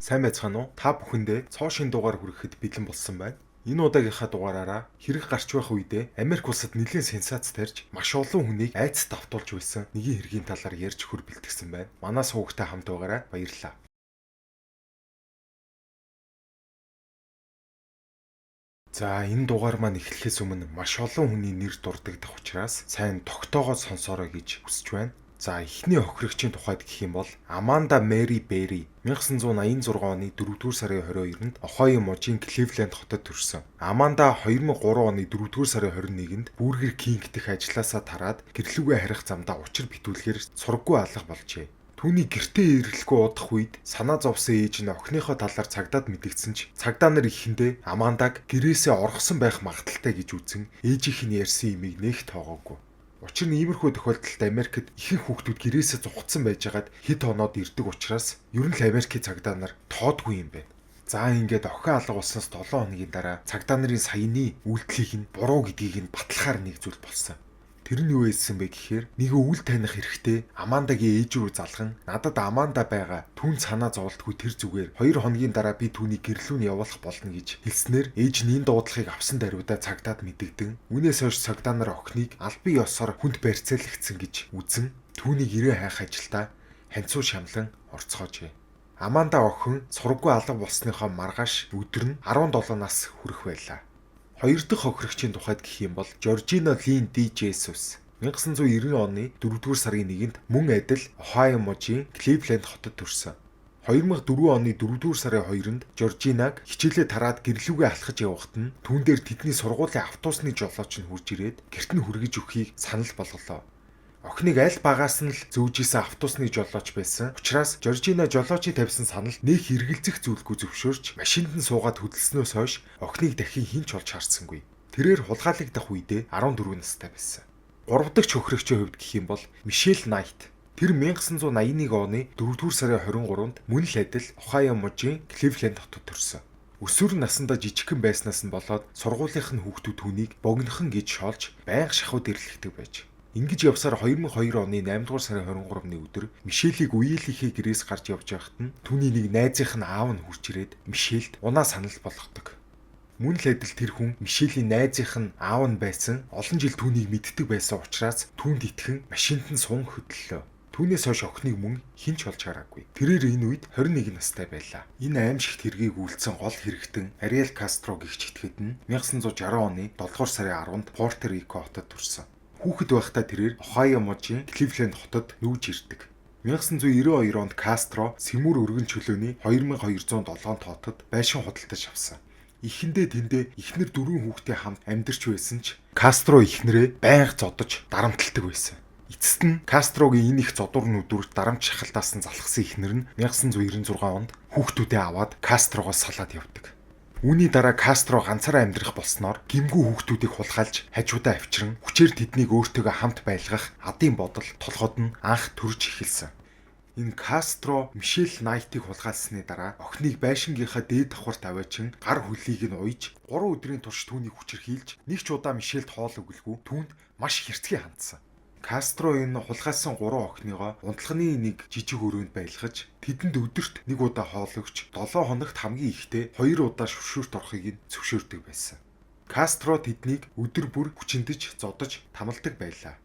Сайн байцгаана уу? Та бүхэндээ цоо шин дугаар хүрэхэд бэлэн болсон байна. Энэ удаагийнхаа дугаараараа хэрэг гарч байх үедээ Америк улсад нэлээн сенсац тарьж маш олон хүнийг айцад автуулж байсан нэгэн хэргийн талаар ярьж хөр бэлтгэсэн байна. Манай сувагтай хамт байгаарай. Баярлалаа. За, энэ дугаар маань эхлэхээс өмнө маш олон хүний нэр дурддагдах учраас сайн тогтоогоод сонсоорой гэж хүсэж байна. За, эхний хохирогчийн тухайд гэх юм бол Аманда Мэри Берри 1986 оны 4-р сарын 22-нд Ohio мужийн Кливленд хотод төрсөн. Аманда 2003 оны 4-р сарын 21-нд Burger King дэх ажилласаа тараад гэрлүүгээ харих замдаа учир битүүлэхээр сураггүй алга болжээ. Түүний гэртээ ирэхгүй удах үед санаа зовсон ээж нь охиныхоо талаар цагдаад мэдэгдсэн ч цагдаа нар ихэндээ Амандаг гэрээсээ орхосон байх магадлалтай гэж үзэн ээжийнх нь ярьсан имийг нэх тоогоогүй. Учир нь иймэрхүү тохиолдолд Америкт ихэнх хүүхдүүд гэрээсээ зугатсан байжгаад хэд хоноод ирдэг учраас ер нь л Америкийн цагдаа нар тоодгүй юм байна. За, ингээд охин алга болсноос 7 хоногийн дараа цагдаа нарын саяны үйлдэлийг нь буруу гэдгийг нь батлахаар нэг зүйл болсон. Тэр нь юу байсан бэ гэхээр нэг үл таних хэрэгтэй Амандагийн ээж рүү залган надад Аманда байгаа, түн санаа зовлтгүй, тэр зүгээр 2 хоногийн дараа би түүнийг гэрлүү нь явуулах болно гэж хэлснээр ээж нь энэ дуудлагыг авсан даруйдаа цагдаад мэдэгдэн үүнээс хойш цагдаа нар охиныг албан ёсоор хүнд барьцаалагдсан гэж үзэн түүнийг ирээ хайх ажилдаа ханцуу шамлан орцгоожээ. Аманда охин сураггүй алга болсныхоо маргааш өдөр нь 17 нас хүрэх байлаа. Хоёр дахь хохирогчийн тухайд гэх юм бол Жоржино Лин Ди Жесус 1990 оны 4-р сарын 1-нд мөн адил Ohio мужийн Кливленд хотод төрсөн. 2004 оны 4-р сарын 2-нд Жоржинаг хичээлээ тараад гэрлүүгээ алхаж явахад нь түүн дээр тэдний сургуулийн автобусны жолооч нь хурж ирээд гэрт нь хүргэж өгөхийг санал болголоо. Охиныг аль багаас нь л зөөж исэн автобусны жолооч байсан. Учираас Жоржина жолоочийн тавьсан санал нэх эргэлзэх зүйлгүй зөвшөөрч машинд нь суугаад хөдөлснөөс хойш охиныг дахин хэн ч олж харсангүй. Тэрээр хулгайлагдах үедээ 14 настай байсан. Гурав дахь хохирогчийн хувьд гэх юм бол Мишель Найт. Тэр 1981 оны 4-р сарын 23-нд мөн л адил Ohio мужийн Кливленд хотод төрсөн. Өсвөр насндаа жижигхэн байснаас нь болоод сургуулийнх нь хүүхдүүд түүнийг богинохон гэж шоолж байнга шахуу дэрлэгдэг байж. Ингэж явсаар 2002 оны 8 дугаар сарын 23-ны өдөр Мишелийг үеийнхээ гэрээс гарч явж байхад нь түүний нэг найзынх нь аав нь хурж ирээд Мишельд унаа санал болгодог. Мөн л адил тэр хүн Мишелийн найзынх нь аав нь байсан, олон жил түүнийг мэддэг байсан учраас түүнд итгэн машинд нь сун хөдлөлөө. Түүнээс хойш охиныг мөн хэн ч олж хараагүй. Тэрээр энэ үед 21 настай байлаа. Энэ аимшигт хэргийг үйлдсэн гол хэрэгтэн Ариэл Кастро гэгч итгэхэд нь 1960 оны 7 дугаар сарын 10-нд Пуэрто Рико хотод төрсөн. Хүүхэд байхдаа тэрээр Ohio мужийн Кливленд хотод нүүж ирдэг. 1992 онд Кастро сэмүүр өргөн чөлөөний 2207 тоотод байшин худалдаж авсан. Эхэндээ тэндээ эхнэр дөрвөн хүүхдээ хамт амьдарч байсан ч Кастро эхнэрээ байнга зодож дарамталдаг байсан. Эцэст нь Кастрогийн энэ их зодуур нүдүр дарамт шахалтаас нь залхсан эхнэр нь 1996 онд хүүхдүүдээ аваад Кастрогоос салаад явдаг. Үүний дараа Кастро ганцаараа амьдрах болсноор гимгүү хүүхдүүдийг хулгайлж хажуудаа авчран хүчээр тэднийг өөртөөгөө хамт байлгах адын бодол толгойд нь анх төрж эхэлсэн. Энэ Кастро Мишель Найтыг хулгайлсны дараа охиныг байшингийнхаа дээд давхарт аваачин гар хөлийг нь уйж 3 өдрийн турш түүнийг хүчирхийлж нэг ч удаа Мишельд хоол өгөлгүй түүнд маш хэрцгий хандсан. Кастро энэ хулгайлсан 3 охиныгоо унтлагын нэг жижиг өрөөнд байлгаж тэдэнд өдөрт нэг удаа хоол өгч 7 хоногт хамгийн ихдээ 2 удаа шүршүүрт орохыг нь зөвшөөрдөг байсан. Кастро тэднийг өдөр бүр хүчиндэж зодож тамалдаг байлаа.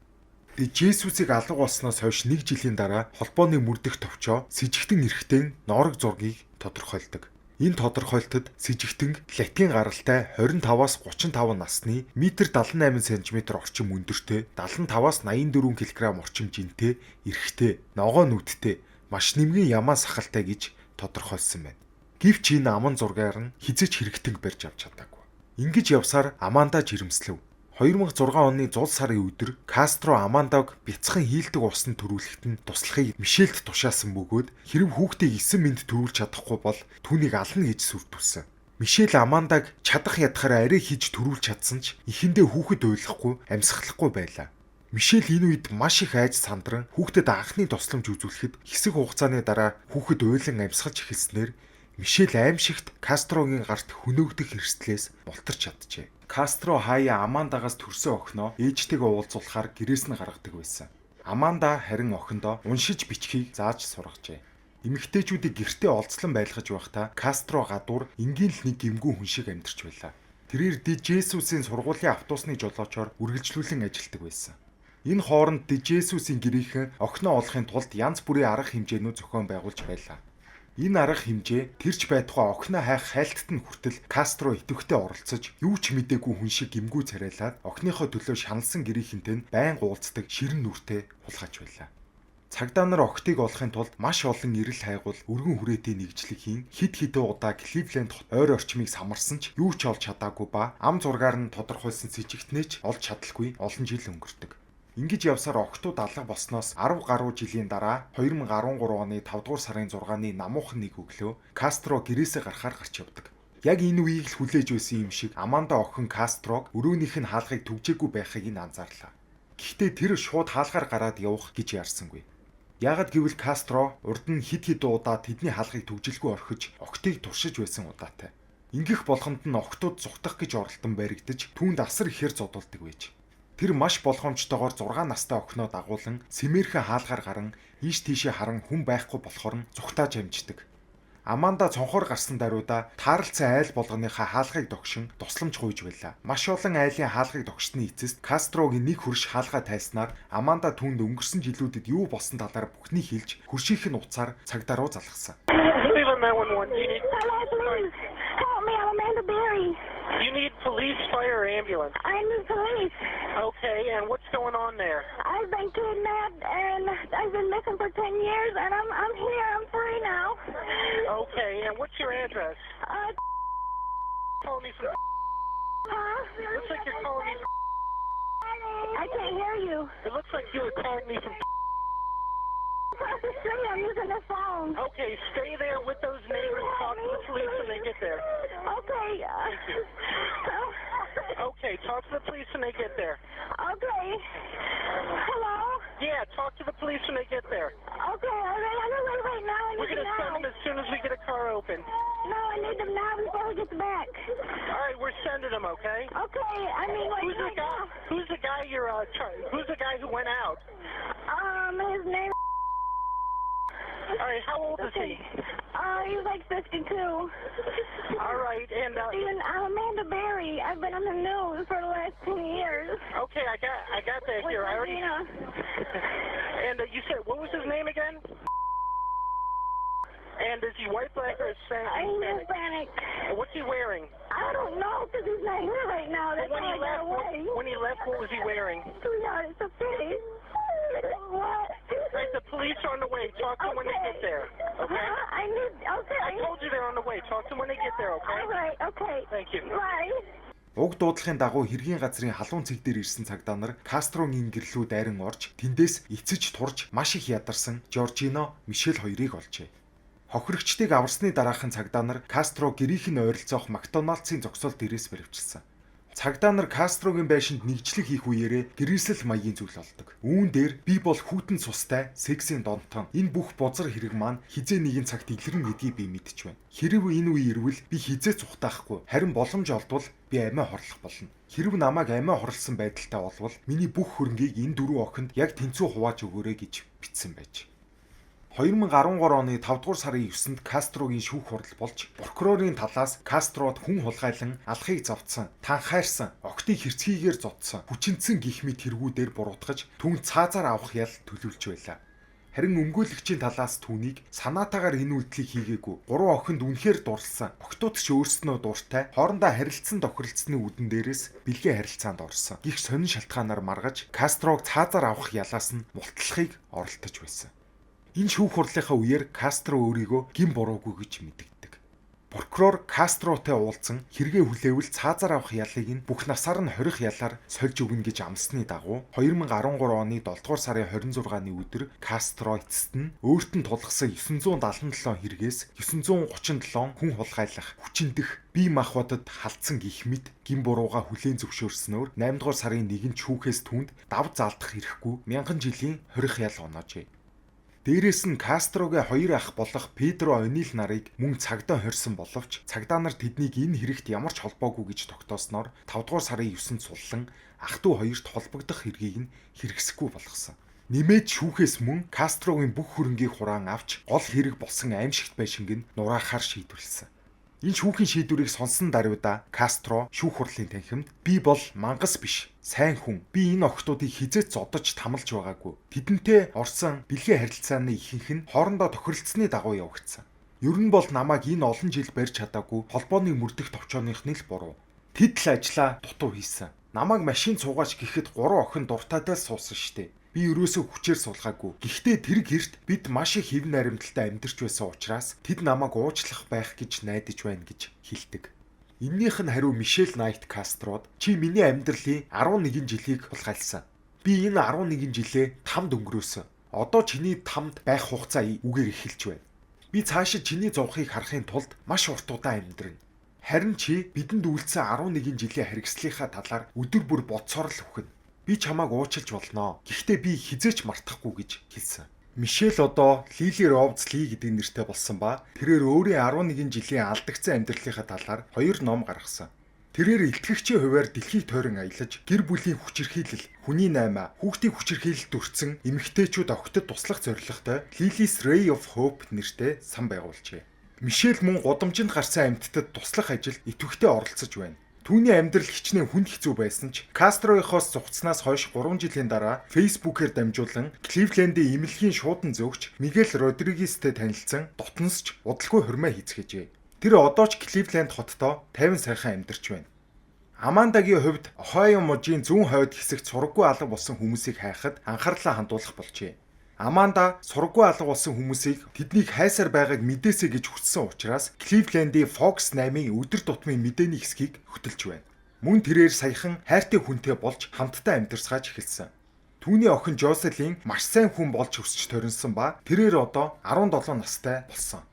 Тэгээ Жесусыг алга болсноос хойш нэг жилийн дараа холбооны мөрдөх товчоо сэжигтэн эрхтэн ноорог зургийг тодорхойлдог. Энэ тодорхойлолтод сэжигтэн латин гаралтай 25-аас 35 насны метр 78 см орчим өндөртэй 75-аас 84 кг орчим жинтэй эрэгтэй ногоон нүдтэй маш нэмгэн ямаан сахалтай гэж тодорхойлсон байна. Гэвч энэ аман зургаар нь хизээч хэрэгтэнг барьж авч чадаагүй. Ингэж явсаар Аманда жирэмслэв. 2006 оны зул сарын өдөр Кастро Амандаг бяцхан хийлдэг усанд төрүүлэхэд нь туслахыг Мишельд тушаасан бөгөөд хэрв хүүхдийг 9 минут төрүүлж чадахгүй бол түүнийг ална гэж сүрдүүлсэн. Мишель Амандаг чадах ядахаараа арай хийж төрүүлж чадсан ч эхэндээ хүүхэд уйлахгүй амьсгалахгүй байлаа. Мишель энэ үед маш их айж сандран хүүхдэд анхны тусламж үзүүлэхэд хэсэг хугацааны дараа хүүхэд уйлан амьсгалж эхэлснээр Мишель аимшигт Кастрогийн гарт хөнөөгдөх эрсдлээс мултарч чаджээ. Кастро хаяа Амандагаас төрсөн охиноо ээжтэйгээ уулзуулахаар гэрээс нь гаргадаг байсан. Аманда харин охиндоо уншиж бичхийг зааж сургажээ. Эмэгтэйчүүдийг гэртээ олзлон байлгаж байхдаа Кастро гадуур энгийн л нэг гэмгүй хүн шиг амьдарч байлаа. Тэрээр Ди Жесусийн сургуулийн автобусны жолоочоор үргэлжлүүлэн ажилладаг байсан. Энэ хооронд Ди Жесусийн гэрийнхэн охиноо олохын тулд янз бүрийн арга хэмжээнүүд зохион байгуулж байлаа. Энэ арга хэмжээ тэр ч байтугай охиноо хайх хайлтад нь хүртэл Кастро идэвхтэй оролцож, юу ч мдээгүй хүн шиг гэмгүй царайлаад охиныхоо төлөө шаналсан гэрийнхэнтэй нь байнга уулздаг ширэн нүртэй хулгайч байлаа. Цагдаа нар охидыг олохын тулд маш олон эрэл хайгуул, өргөн хүрээтэй нэгжлэг хийн хэд хэдэн удаа Кливленд хот ойр орчмыг самарсан ч юу ч олж чадаагүй ба ам зургаар нь тодорхойлсон сэжигтнээ ч олж чадалгүй олон жил өнгөрдөг. Ингэж явсаар охидууд алга болсноос 10 гаруй жилийн дараа 2013 оны 5 дугаар сарын 6-ны намуухан нэг өглөө Кастро гэрээсээ гарахаар гарч явдаг. Яг энэ үеийг л хүлээж байсан юм шиг Аманда охин Кастрог өрөөнийх нь хаалгыг түгжээгүй байхыг нь анзаарлаа. Гэхдээ тэр шууд хаалгаар гараад явах гэж яарсангүй. Яагаад гэвэл Кастро урд нь хэд хэдэн удаа тэдний хаалгыг түгжээлгүй орхиж охидыг туршиж байсан удаатай. Ингэх болгонд нь охидууд зугтах гэж оролдон баригдаж түүнд асар ихээр зодуулдаг байж. Тэр маш болгоомжтойгоор 6 настай охиноо дагуулан сэмээрхэн хаалгаар гаран ийш тийшээ харан хүн байхгүй болохоор нь зугтааж амждаг. Аманда цонхоор гарсан даруйда тааралцсан айл болгоныхаа хаалгыг догшин тусламж гуйж байлаа. Маш олон айлын хаалгыг догшсны эцэст Кастрогийн нэг хөрш хаалгаа тайлснаар Аманда түүнд өнгөрсөн жилүүдэд юу болсон талаар бүхнийг хэлж хөршийнх нь утсаар цагдаа руу залгасан. Cleveland 911. You need Hello, please. Help me. I'm Amanda Berry. You need police, fire, or ambulance. I need police. Okay, and what's going on there? I've been kidnapped and I've been missing for 10 years and I'm here. I'm free now. Okay, and what's your address? Calling me from. Huh? Looks like you're calling me from. I can't hear you. It looks like you were calling me from. Across the street, I'm using the phone. Okay, stay there with those neighbors. Talk to the police when they get there. Okay. Thank you. Okay, talk to the police when they get there. Okay. Hello? Yeah, talk to the police when they get there. Okay, are they on their way right now? I We're need gonna them send now. them as soon as we get a car open. No, I need them now before he gets back. All right, we're sending them. Okay. Okay, I mean, like Who's the right guy? now. Who's the guy you're? Who's the guy who went out? His name. All right, how old is he? He's like 52. All right, and Steven, I'm Amanda Berry. I've been on the news for the last 10 years. Okay, I got that With here. I already. Regina. And you said, what was his name again? And is he white, black, or Hispanic? He's Hispanic. And what's he wearing? I don't know because he's not here right now. That's When how he I got left, away. when he left, what was he wearing? Sweetheart, it's okay. What? All right, the police are on the way. Talk to them when they get there. Okay. Huh? I need. Okay. I told you they're on the way. Talk to them when they get there. Okay. All right. Okay. Thank you. Bye. Уг дуудлагын дагуу хэргийн газрын халуун цэг дээр ирсэн цагдаа нар Кастрогийн гэр лүү дайран орж тэндээс эцэж турж маш их ядарсан Жоржино, Мишель хоёрыг олжээ. Хохирогчдыг аварсны дараахан цагдаа нар Кастро гэрийнх нь ойролцоох Макдоналдсын зогсоол дээрээс баривчилсан. Цагдаа нар Кастрогийн байшинд нэгжлэг хийх үеэрээ гэрээсэл маягийн зүйл олдог. Үүн дээр би бол хүйтэн цустай сексийн донтон. Энэ бүх бузар хэрэг маань хэзээ нэгэн цагт илэрнэ гэдгийг би мэдэж байна. Хэрэв энэ үе ирвэл би хэзээ ч угтаахгүй. Харин боломж олдвол би амиа хорлох болно. Хэрэв намайг амиа хорлсон байдалтай болвол миний бүх хөрөнгийг энэ дөрвөн охинд яг тэнцүү хувааж өгөөрэй гэж бичсэн байж. 2013 оны 5 дугаар сарын 9-нд Кастрогийн шүүх хурал болж прокурорын талаас Кастрод хүн хулгайлан алахыг зовдсон, танхайрсан, охидыг хэрцгийгээр зодсон, хүчинцэн гэх мэт хэргүүдээр буруутгаж түүнд цаазаар авах ял төлөвлөж байлаа. Харин өмгөөлөгчийн талаас түүнийг санаатаагаар энэ үйлдэлийг хийгээгүй. Гурван охинд үнэхээр дурласан. Охидууд ч өөрснөө дуртай. Хоорондоо харилцсан тохиролцсны үүдэн дээрээс бэлгээ харилцаанд орсон. Гэх сонин шалтгаанаар маргаж Кастрог цаазаар авах ялаас нь мултлахыг оролдож байсан. Энэ шүүх хурлынхаа үеэр Кастро өөрийгөө гэм буруугүй гэж мэдэгддэг. Прокурор Кастротой уулзсан хэрэгээ хүлээвэл цаазаар авах ялыг нь бүх насаар нь хорих ялаар сольж өгнө гэж амласны дагуу 2013 оны 7 дугаар сарын 26-ны өдөр Кастро эцэст нь өөрт нь тулгасан 977 хэрэгээс 937 хүн хулгайлах, хүчиндэх, бие махбодод халдсан гэх мэт гэм буруугаа хүлээн зөвшөөрснөөр 8 дугаар сарын 1-нд шүүхээс түүнд дав заалдах эрхгүй мянган жилийн хорих ял оноожээ. Дээрээс нь Кастрогийн хоёр ах болох Педро Онил нарыг мөн цагдаа хорьсон боловч цагдаа нар тэднийг энэ хэрэгт ямар ч холбоогүй гэж тогтоосноор 5 дугаар сарын 9-нд суллан ах дүү хоёрт холбогдох хэргийг нь хэрэгсэхгүй болгосон. Нэмээд шүүхээс мөн Кастрогийн бүх хөрөнгийг хураан авч гол хэрэг болсон аймшигт байшинг нь нураахаар шийдвэрлэсэн. Энэ шүүхийн шийдвэрийг сонсон даруйда Кастро шүүх хурлын танхимд "Би бол мангас биш, сайн хүн. Би энэ охидуудыг хэзээ ч зодож тамалж байгаагүй. Тэдэнтэй орсон бэлгийн харилцааны ихэнх нь хоорондоо тохиролцсны дагуу явагдсан. Ер нь бол намайг энэ олон жил барьж чадаагүй холбооны мөрдөх товчооных нь л буруу. Тэд л ажлаа дутуу хийсэн. Намайг машин суугаач гэхэд гурван охин дуртайдаа суусан штэ. Би ерөөсөө хүчээр суулгаагүй. Гэхдээ тэр гэрт бид маш их хэв наримталтай амьдарч байсан учраас тэд намайг уучлах байх гэж найдаж байна" гэж хэлдэг. Эннийх нь хариу Мишель Найт Кастрод "Чи миний амьдралын 11 жилийг хулгайлсан. Би энэ 11 жилээ тамд өнгөрөөсөн. Одоо чиний тамд байх хугацаа үгээр эхэлж байна. Би цаашид чиний зовхыг харахын тулд маш урт удаан амьдрна. Харин чи бидэнд үлдсэн 11 жилийн харгислынхаа талаар өдөр бүр бодсоор л үхнэ. Би чамайг уучлж болно. Гэхдээ би хэзээ ч мартахгүй" гэж хэлсэн. Мишель одоо Лили Роуз Ли гэдэг нэртэй болсон ба тэрээр өөрийн 11 жилийн алдагдсан амьдралынхаа талаар хоёр ном гаргасан. Тэрээр илтгэгчийн хувиар дэлхийг тойрон аялаж гэр бүлийн хүчирхийлэл, хүний наймаа, хүүхдийн хүчирхийлэлд өртсөн эмэгтэйчүүд охидод туслах зорилготой Lily's Ray of Hope нэртэй сан байгуулжээ. Мишель мөн гудамжинд гарсан амьтдад туслах ажилд идэвхтэй оролцож байна. Түүний амьдрал хичнээн хүнд хэцүү байсан ч Кастрогийнхоос зугтсанаас хойш 3 жилийн дараа Facebook-ээр дамжуулан Кливлендийн эмнэлгийн шуудан зөөгч Мигель Родригестэй танилцсан, дотносч удалгүй хурмаа хийцгээжээ. Тэр одоо ч Кливленд хотдоо 50 сайхан амьдарч байна. Амандагийн хувьд Ohio мужийн зүүн хойд хэсэгт сураггүй алга болсон хүмүүсийг хайхад анхаарлаа хандуулах болжээ. Аманда сураггүй алга болсон хүмүүсийг тэднийг хайсаар байгааг мэдээсэй гэж хүссэн учраас Кливлендийн Fox 8-ын өдөр тутмын мэдээний хэсгийг хөтөлж байна. Мөн тэрээр саяхан хайртай хүнтэй болж хамтдаа амьдарцгааж эхэлсэн. Түүний охин Жоселин маш сайн хүн болж өсч торинсон ба тэрээр одоо 17 настай болсон.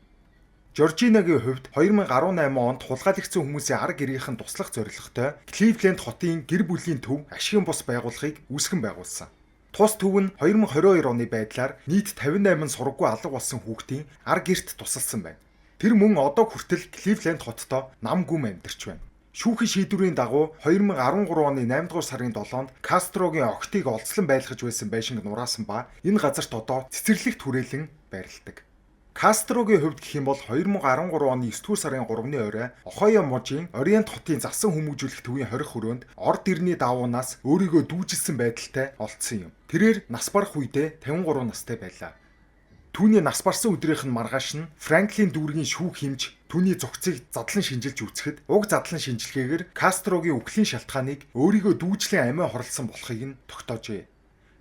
Жоржинагийн хувьд 2018 онд хулгайлагдсан хүмүүсийн ар гэрийнхэн туслах зорилготой Кливленд хотын гэр бүлийн төв ашигын бус байгууллагыг үүсгэн байгуулсан. Тус төв нь 2022 оны байдлаар нийт 58 сураггүй алга болсон хүүхдийн ар гэрт тусалсан байна. Тэр мөн одоо хүртэл Кливленд хотдоо нам гүм амьдарч байна. Шүүхийн шийдвэрийн дагуу 2013 оны 8 дугаар сарын 7-нд Кастрогийн охидыг олзлон байлгаж байсан байшинг нураасан ба энэ газарт одоо цэцэрлэгт хүрээлэн байрладаг. Кастрогийн хувьд гэх юм бол 2013 оны 9 дугаар сарын 3-ны орой Охайо мужийн Ориент хотын засан хүмүүжүүлэх төвийн хорих өрөөнд орд ирний даавуунаас өөрийгөө дүүжилсэн байдалтай олдсон юм. Тэрээр нас барах үедээ 53 настай байлаа. Түүний нас барсан өдрийнх нь маргааш нь Франклин дүүргийн шүүх эмч түүний зугцыг задлан шинжилж үзэхэд уг задлан шинжилгээгээр Кастрогийн үхлийн шалтгааныг өөрийгөө дүүжлэн амиа хорлосон болохыг нь тогтоожээ.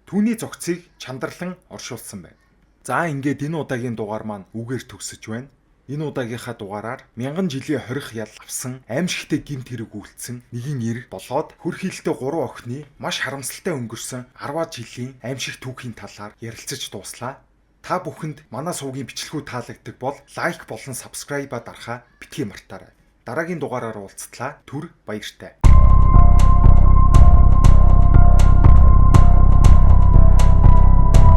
Түүний зугцыг чандарлан оршуулсан байна. За, ингээд энэ удаагийн дугаар маань үүгээр төгсөж байна. Энэ удаагийнхаа дугаараар мянган жилийн хорих ял авсан, аймшигтай гэмт хэрэг үйлдсэн нэгэн эр болоод хөрхилтэй гурван охины маш харамсалтай өнгөрсөн 10 жилийн аймшиг түүхийн талаар ярилцаж дууслаа. Та бүхэнд манай сувгийн бичлэгүүд таалагддаг бол like болон subscribe-аа дарахаа битгий мартаарай. Дараагийн дугаараар уулзтлаа. Түр баяртай.